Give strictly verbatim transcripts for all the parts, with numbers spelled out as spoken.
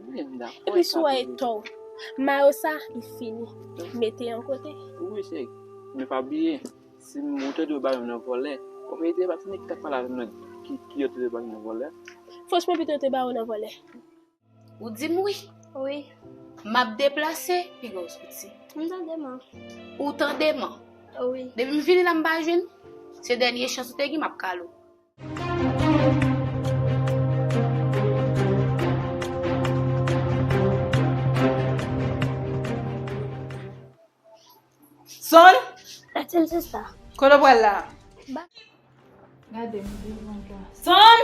Wi, m dakò. Epi si w wè e tò w, mayo sa, li fini. Mete yon kote. Wi, cheri. Men pa bliye, si m ou tande yo ba yon nan vòlè, ou pa ede, pa se nèg ki t ap pale avè m nan ki, ki yo tande yo ba yon nan vòlè. Franchman, pito yo te ba yo nan vòlè. Ou di m wi. Wi. M ap deplase, piga w soti. M tande m. Ou tande m. Wi. Depi m vini la, m pa jwenn. Se dènye chans ou te gen, m ap kale w. Son! Latin sista. Kote w pral la? Ba- Gade m devan la. Son!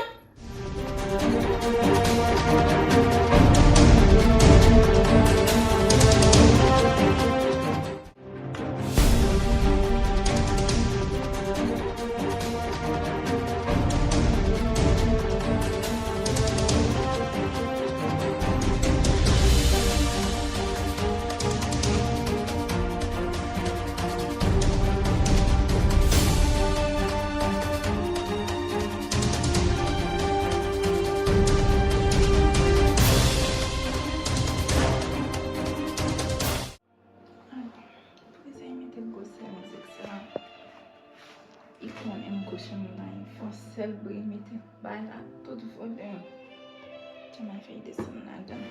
Prezan, li mete l gwo sèl mizik sa. Li konnen m gwo chanm la, li fè yon sèl bri, li mete bay la tout volèm. Jan m al fè l desann ladan.